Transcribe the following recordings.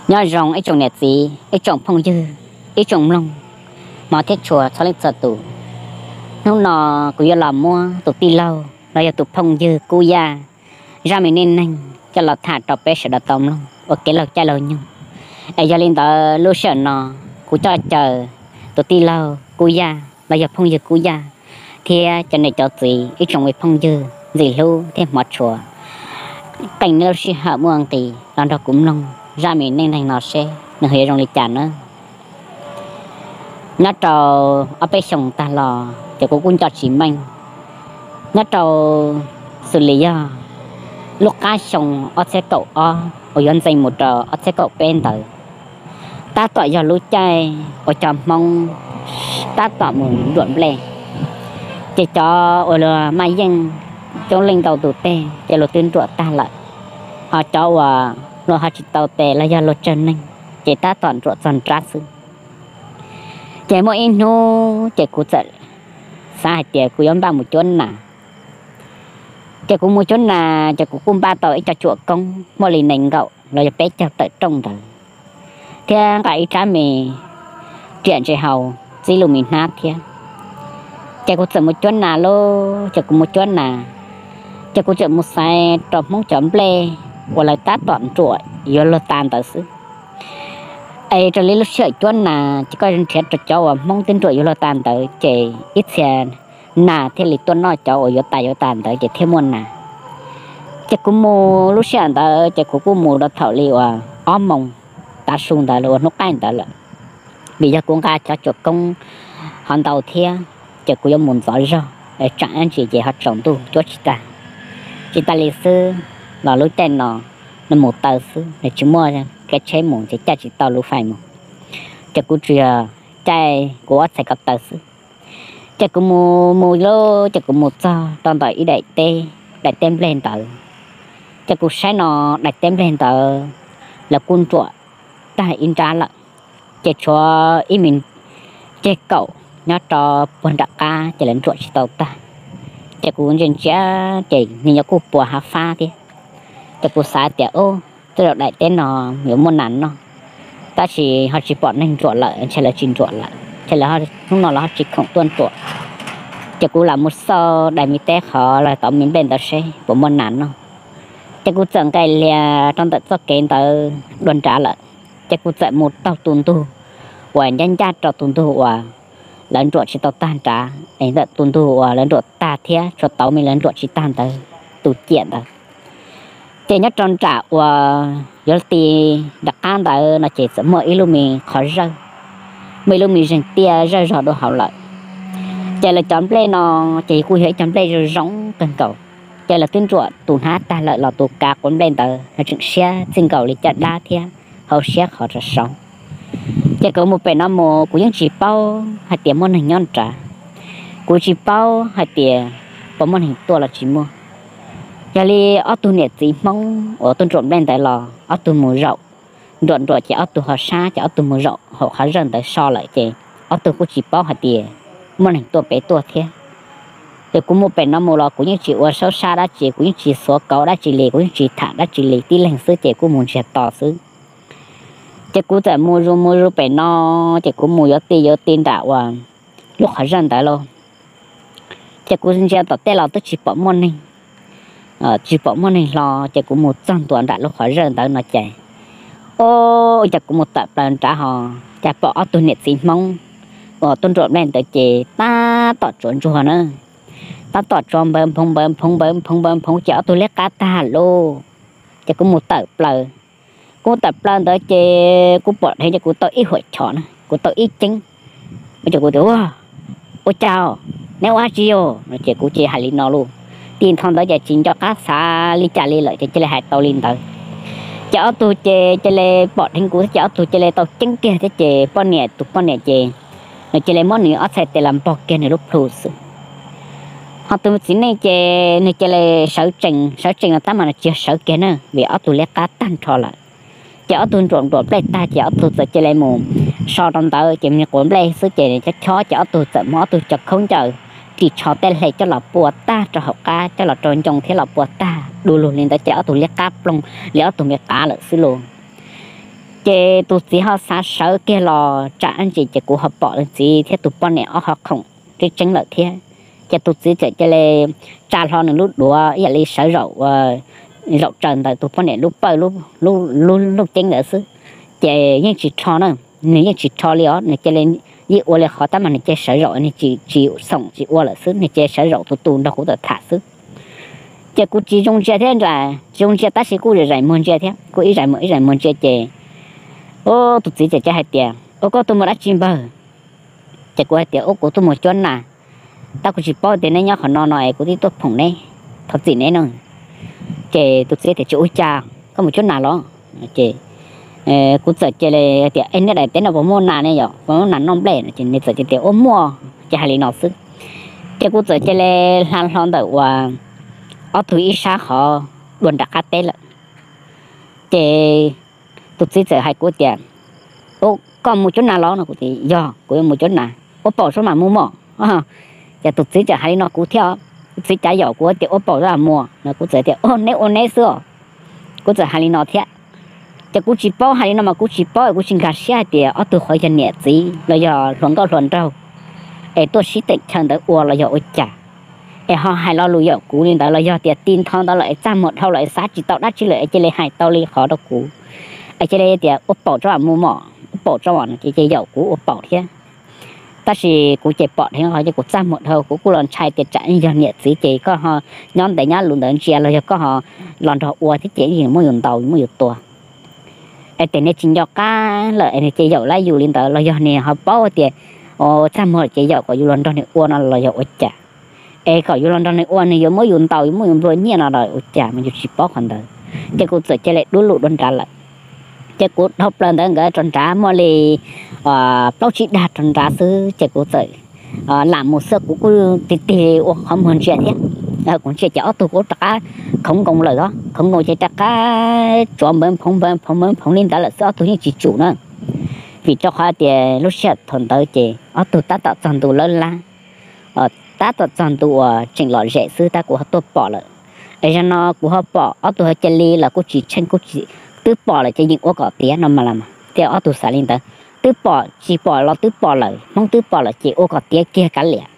Nyob zoo ib tsoom niam txiv, ib tsoom phooj ywg, ib tsoom mloog hmov thiab tshua txhua leej txhua tus. Hnub no kuv yuav los muab tus tij laug los yog tus phooj ywg Kub Yaj zaj me neej neeg coj los tham rau peb sawv daws tau mloog ua kev laug caij laug nyoog. Es yog li ntawd lub sij hawm no kuv coj caw tus tij laug Kub Yaj los yog phooj ywg Kub Yaj thiab cov niam cov txiv ib tsoom me phooj ywg ntxim hlub thiab hmov tshua, qee nej lub sij hawm muaj nqis los nrog kuv mloog zaj me neej neeg no seb nws ho yuav zoo li cas nawb. Nyob rau ob peb xyoos tag los ces kuv kuj nco tsis meej, nyob rau xws li yog lub qab xyoo ob txhiab kaum ob uas yuav ntxeev mus rau ob txhiab kaum peb ntawd, tab tom yog lub caij uas cov Hmoob tab tom mus nruam nplej. Ces cov uas luag maj yeej coob leej ntau tus teg ces luag twb nruam tag lawm, ho cov uas luag ho tsis tau tes los yog luag tsawg neeg ces tab tom nruam txog nrab xwb. Ces muaj ib hnub ces kuv txawm xav hais tias kuv yuav npaj mus cuab nas. Ces kuv mus cuab nas ces kuv kuj npaj tau ib co tsuam koob muaj li nees nkaum los yog peb caug tawm rooj ntawd, thiab nqa ib rab me riam ntses hau txib lub me hnab thiab. Ces kuv txawm mus cuab nas lauj, ces kuv mus cuab nas, ces kuv txawm mus xaiv rau Hmoob cov nplej uas lawv tab tom nruam yuav luag tas ntawd xwb. Es raws li lub sij hawm cuab nas ces koj nrhiav rau cov uas Hmoob twb nruam yuav luag tas ntawd ces ib txhia nas thiaj li tuaj noj cov uas yuav tas yuav tas ntawd ces thiaj muaj nas. Ces kuv mus lub sij hawm ntawd ces kuv kuj mus rau thaum li uas ob moos tav su ntawd los ua hnub qaij ntawd lawm, vim yog kuv nqa cov tsuam koob ho ntau thiab, ces kuv yuav mus ntxov zog, tsam ib ntsis ces ho tsaus ntuj cuab tsis tag. Tsis tas li xwb los lub caij no nws mus taw xwb, nws tsis muaj kev tsheb mus ces caij tsis tau lub fais mus, ces kuv tsuas yog caij kuv ob txhais ko taw xwb. Ces kuv mus mus lauj, ces kuv mus txog rau ntawm ib daim teb, daim teb nplej ntawd. Ces kuv saib no daim teb nplej ntawd lawv kuj nruam tag ib nrab lawm, ces tshuav ib me ceg kaum nyob rau puag nram qab ces lawv nruam tsis tau tag. Ces kuv ntsia ntsia ces nws yuav kuj puas hav fab thiab. Ces kuv xav tias, Ub, tej zaum daim teb no yuav muaj nas noj, tab sis ho tsis pom neeg nruam lawm, ntshe lawv tsis nruam lawm, ntshe lawv hnub no lawv ho tsis khoom tuaj nruam. Ces kuv lam mus xauj daim me teb qhov los tau me nplej ntawd seb puas muaj nas noj. Ces kuv txawm nqes lias rau ntawm txoj kev ntawd dua nrad lawm. Ces kuv txawm mus taug tus ntug uas ncaj ncaj rau tus ntug uas lawv nruam tsis tau tag nrad, es ntawm tus ntug uas lawv nruam tag thiab tshuav tau me lawv nruam tsis tag ntawd tus ciam ntawd. Ces nyob rau nram uas yuav ti nram qab ntawd no ces txawm muaj ib lub me qhov zawj, muaj ib lub me zeeg tiaj zawj zog dua hauv lawm. Ces lawv cov nplej no ces kuj yog ib cov nplej zoo zoo kawg nkaus. Ces lawv twb nruam tus hnab tag lawm los tus kav quav nplej ntawd nws tseem siab txij nkaus li caj dab thiab hauv siab qhov rau saud. Ces kuv mus pem no mus kuv yeej tsis paub hais tias muaj neeg nyob nrad, kuv tsis paub hais tias puas muaj neeg tuaj los tsis muaj. Yog li ob tug niam txiv Hmoob uas tuaj nruam nplej ntawd los ob tug mus zaum, nruam nruam ces ob tug ho sab ces ob tug mus zaum hauv qhov zawj ntawd so lawm ces ob tug kuj tsis paub hais tias muaj neeg tuaj pem tuaj thiab. Ces kuv mus pem no mus los kuv yeej tsis ua saub sab dab tsi, kuv yeej tsis xuav kauv dab tsi li, kuv yeej tsis tham dab tsi li, tib leeg xwb ces kuj mus ntsiag to xwb. Ces kuv txawm mus zus mus zus pem no, ces kuv mus yuav ti yuav ti nram uas lub qhov zawj ntawd lauj. Ces kuv ntsia tom tej los twb tsis pom muaj neeg, tsis pom muaj neeg hlo, ces kuv mus txog ntua nram lub qhov zawj ntawd no ces, o, ces kuv mus tawm plaws nrad ho, ces pom ob tug niam txiv Hmoob uas tuaj nruam nplej ntawd ces tab tom tsuav ntsuag na, tab tom tsuav npawv nphoov npawv nphoov npawv nphoov npawv nphoov ces ob tug liab qab tag lauj. Ces kuv mus tawm plaws, kuv tawm plaws ntawd ces kuv pom dheev ces kuv tau ib huam chom na, kuv tau ib ceeb. Ces kuv tias, Ua, ua cas, neb ua dab tsi os? No ces kuv cia li hais li no lauj. Tib nthos ntawd ces tsis nco qab xav li cas li lawm ces cia li hais tau li ntawd. Ces ob tug ces cia li pom dheev kuv ces ob tug cia li tau ceeb kiag thiab ces poj niam, tus poj niam ces nws cia li muab nws ob txhais tes los npog kiag nws lub plhu xwb. Ho tus txiv neej ces nws cia li sawv tsees, sawv tsees no tab mas nws tsis yog sawv kiag na vim ob tug liab qab tag nrho lawm. Ces ob tug nruam nruam nplej tag ces ob tug txawm cia li mus so rau ntawd ces me quav nplej xwb ces chob chob ces ob tug txawm muab ob tug cov khaub ncaws ris tsho tej hle coj los pua tag rau hauv qab coj los rau ncoo thiab los pua tag du lug li ntawd ces ob tug liab qab ploog li ob tug me qav lawm xwb lauj. Ces tus txiv ho xav sawv kiag los tsam ntsis ces kuv ho pom tus txiv thiab tus poj niam ob qho khoom tseeb tseeb lawm thiab. Ces tus txiv txawm cia li tsa hlo nws lub duav ib yam li sawv zaum ua zaum tsaws ntawm tus poj niam lub pawj lub ceeb ntawd xwb. Ces yeej tsis rho na, nws yeej tsis rho li os, nws cia li yeej ua li qhov tab mas nws cia sawv zaum, nws tsis xoom tsis ua lawm xwb, nws cia sawv zaum tus tus nrog kuv tawm tham xwb. Ces kuv tsis zoo ntsia thiab, tsis zoo ntsia tab sis kuj zais muag ntsia thiab, kuj ib zais muag ib zais muag ntsia ces tus txiv txawm cia hais tias, Ua koj tuaj mus dab tsi npawg? Ces kuv hais tias, Ua kuv tuaj mus cuab nas, tab kuv tsis paub tias neb nyob qhov no no es kuv twb tuaj phoom neb, thov txim neb no. Ces tus txiv tias, Tsis ua cas, koj mus cuab nas los? Ces kuv txawm cia li tias, Es neb daim teb no puas muaj nas ne, yog puas muaj nas noj nplej? Ces nws txawm tias, Ua muaj, ces hais li no xwb. Ces kuv txawm cia li hla hlo ntawm uas ob tug ib sab qhov dua nram qab teb lawm. Ces tus txiv txawm hais kuv tias, Koj mus cuab nas los no? Kuv tias, Yog, kuv yuav mus cuab nas. Ua paum tso mam mus mog. Ces tus txiv txawm hais li no kuv thiab, tus txiv cav yaum kuv tias, Ua paum tso mam mus no, kuv txawm tias, Neb ua neb xwb os. Kuv txawm hais li no thiab. Ces kuv tsis paub, hais li no mas kuv tsis paub, kuv tsis nkag siab hais tias ob tug qhov yog niam txiv los yog hluas nkauj hluas nraug es tuaj sib teem chaw ntawd ua los yog ua cas, es ho hais lo lus yaum kuv li ntawd los yog tias ti ntho ntawd lawm es txaj muag dhau lawm es xav tsis tau dab tsi lawm es cia li hais tau li qhov rau kuv, es cia li tias, Ua paum tso mam mus mog, ua paum tso mam, ces yaum kuv ua paum thiab. Tab sis kuv ces pom dheev qhov ces kuv txaj muag dhau, kuv kuj los ntshai tias tsam yog niam txiv ces koj ho nyob ntev nyob lus ntawd ntsia los yog koj ho los nrog ua thiab ces yeej muab yus ntaus muab yus tua. Es tias nws tsis nco qab lawm es nws ces yaum lab yus li ntawd los yog nws ho paub tias txaj muag ces yaum kom yus los nrog nws ua no los yog ua cas, es kom yus los nrog nws ua nws yuav muab yus ntaus yuav muab yus nplua nyiaj no los ua cas mas yus tsis paub qhov ntawd. Ces kuv txawm cia li dub lus dua nrad lawm. Ces kuv dhau plaws ntawd nkawd rau nrad muaj li plaub tsib dag rau nrad xwb ces kuv txawm lam mus xwb, kuv kuj tig tig ua qhov muag ntsia thiab. Kuv ntsia ces ob tug kuj rov qab khoov nkoos lawm os, khoov nkoos ces rov qab tsuav npawv phoov npawv phoov npawv phoov li ntawd lawm xwb, ob tug yeej tsis tsum na. Vim rau qhov tias lub sij hawm thaum ntawd ces ob tug tab tom txog ntu lawb lab, tab tom txog ntu uas tseem lom zem xwb tab kuv ho tuaj pom lawm. Es zaum no kuv ho pom ob tug ho cia li los kuj tsis tsheej kuj tsis, twb pom lawm ces yeej ua kom tiav no mas las mas thiab ob tug xav li ntawd. Twb pom tsis pom los twb pom lawm, Hmoob twb pom lawm ces ua kom tiav kiag kav liam.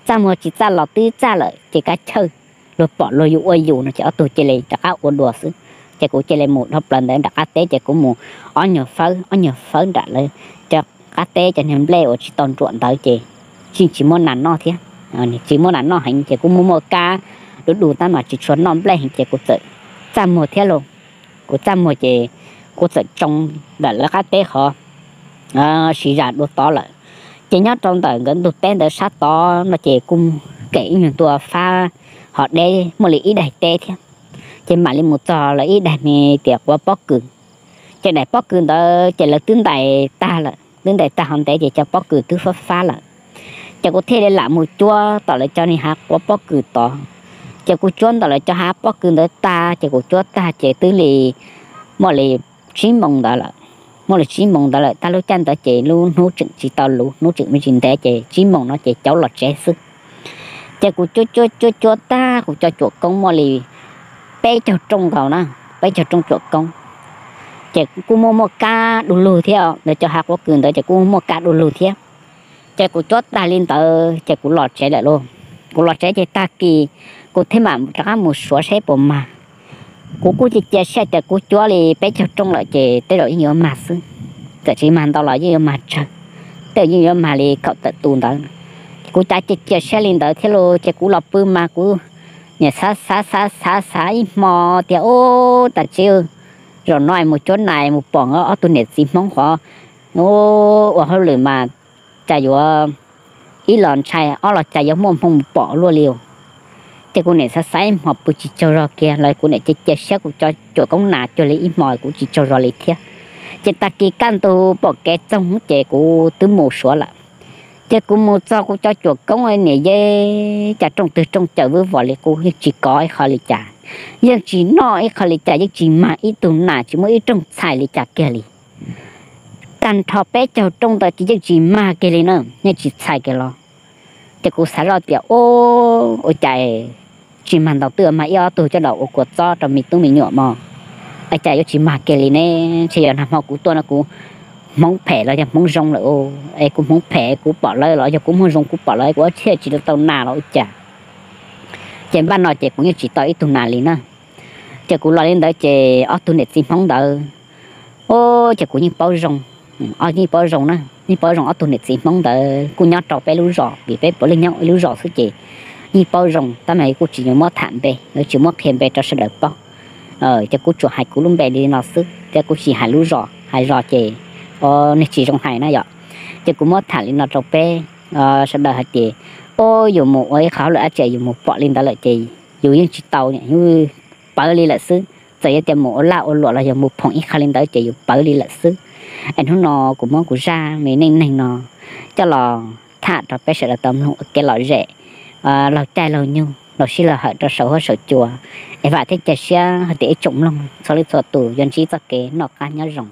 Txaj muag tsis txaj los twb txaj lawm ces kav chawj, luag pom luag yuav ua yus no ces ob tug cia li rov qab ua dua xwb. Ces kuv cia li mus dhau plaws ntawd nram qab teb ces kuv mus ob nyuag fawb ob nyuag fawb nram lawv cov qab teb cov niag nplej uas tsis tau nruam ntawd ces tsis muaj nas noj thiab. Tsis muaj nas noj heev ces kuj muaj muaj kab du du tab mas tsis tshua noj nplej heev ces kuv txawm txaj muag thiab lauj. Kuv txaj muag ces kuv txawm tsoo ntawm lawv qab teb qhov siv zam dua tod lawm. Ces nyob rau ntawm nkawd ntug teb ntawd sab tod no ces kuj kem ib nyuag ntua fab hov deb muaj li ib daim teb thiab. Ces mam li mus txog lawv ib daim me tias quav pob kws. Ces daim pob kws ntawd ces lawv twb ntais tag lawm, twb ntais tag hov ntev ces cov pob kws twb fab fab lawm. Ces kuv thiaj li lam mus cuab tom lawv cov niag hav quav pob kws tod. Ces kuv cuab ntawm lawv cov hav pob kws ntawd tag ces kuv cuab tag ces twb li muaj li tsib moos ntawd lawm. Muaj li tsib moos ntawd lawm, tag lub caij ntawd ces lub hnub tseem tsis tau luv, hnub tseem me ntsis ntev ces tsib moos no ces caum los tsev xwb. Ces kuv cuab cuab cuab cuab tag kuv cov cuam koob muaj li peb caug rooj nkaus na, peb caug rooj cuam koob. Ces kuj muaj muaj kab du lug thiab, ntawd cov hav quav kws ntawd ces kuj muaj kab du lug thiab. Ces kuv cuab tag li ntawd ces kuv los tsev lawm lauj. Kuv los tsev ces tag kis kuv thiaj mam rov qab mus suav seb puas mag. Kuv kuj cia cia siab tias kuv cuab li peb caug rooj lawm ces tej zaum yeej yuav mag xwb, txawm tsis mag ntau los yeej yuav mag tsawg, tej zaum yeej yuav mag li kaum tawm tus ntawd. Kuv cav cia cia siab li ntawd thiab lauj, ces kuv los pw mas kuv niam xav xav xav xav xav ib hmo tias, Ub, tas tsev, zaum no mus cuab nas mus pom ob tug niam txiv Hmoob qhov ua hauj lwm mas cas yuav ib los ntshai ob los cas yuav muaj hmoo mus pom luaj li. Ces kuv niam xav xav ib hmo pw tsis tsaug zog kiag los kuv niam cia cia siab kuv cov cuam koob nas cuag li ib hmo kuv tsis tsaug zog li thiab. Ces tag kis kaj ntug pom kev txoog ces kuv twb mus suav lawm. Ces kuv mus txog kuv cov cuam koob niam yeb cas rooj twg rooj caws vwb vos li, kuv yeej tsis kov ib qho li cas, yeej tsis noj ib qho li cas, yeej tsis mag ib tug nas, tsis muaj ib rooj txhais li cas kiag li. Tag nrho peb caug rooj ntawd ces yeej tsis mag kiag li na, yeej tsis txhais kiag los. Ces kuv xav zoj tias, Ub, ua cas tsis mag ntau twb mag ib ob tug coj los ua kua txob rau me tub me nyuam mog. Ua cas yuav tsis mag kiag li ne? Ntshe yog nag hmo kuv tuaj no kuv hmoov phem los yog hmoov zoo lawm, es kuv hmoov phem kuv pom lawv los yog kuv hmoov zoo kuv pom lawv, kuv ob txhiaj tsis tau nas los ua cas. Ces npaj no ces kuv yeej tsis tau ib tug nas li na. Ces kuv los li ntawd ces ob tug niam txiv hmoob ntawd, o, ces kuv yeej paub zoo, yeej paub zoo na, yeej paub zoo ob tug niam txiv hmoob ntawd kuj nyob rau peb lub zos, vim peb puav leej nyob ib lub zos xwb ces yeej paub zoo, tab mas kuj tsis muab tham npe, tsis muab qhia npe rau sawv daws paub. Ces kuv tsuas hais kuv lub npe li no xwb thiab kuv tsis hais lub zos, hais zos ces, o, nws tsis zoo hais na yom. Ces kuv muab tham li no rau peb sawv daws hais tias, o, yus mus ua ib qho hauj lwm dab tsi yus mus pom li ntawd lawm ces yus yeej tsis tau, yus pawv li lawm xwb. Txawm yog tias mus ua laj ua luam los yog mus phoom ib qho li ntawd ces yus pawv li lawm xwb. Es hnub no kuv muab kuv zaj me neej neeg no coj los tham rau peb sawv daws tau mloog ua kev lom zem, laug caij laug nyoog, laug sij laug hawm rau saum huab saum cua. Es vam thiab cia siab hais tias ib tsoom mloog txhua leej txhua tus yuav ntsib txoj kev noj qab nyob zoo.